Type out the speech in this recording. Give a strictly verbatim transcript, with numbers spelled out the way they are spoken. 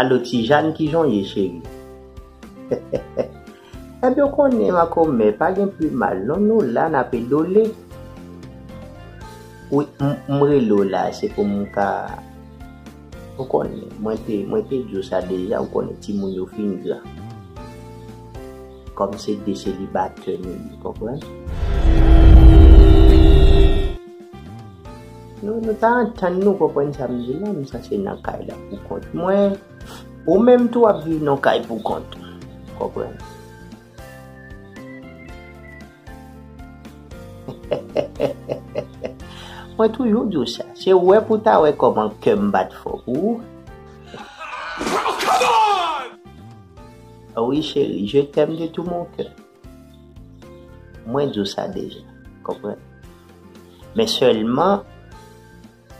Alo Tijàn, kijan w ye cheri? Ebyen, w konnen makomè pa gen pi mal non, nou la n ap edole. Wi, m rele w la se pou m ka, ou konnen, mwen te mwen te di w sa deja, ou konnen timoun yo fin gran. Kòm se de selibatè nou ye, konprann? Nou nou ta antann nou, konprann sa m di la, m sanse nan kay la pou kont mwen. Ou menm tou w ap viv nan kay pou kont ou, konprann? Mwen toujou di w sa, se wè pou ta wè kòman kè m bat fò pou ou. Wi cheri, je t'aime de tout mon cœur. Mwen di w sa deja, konprann? Men sèlman,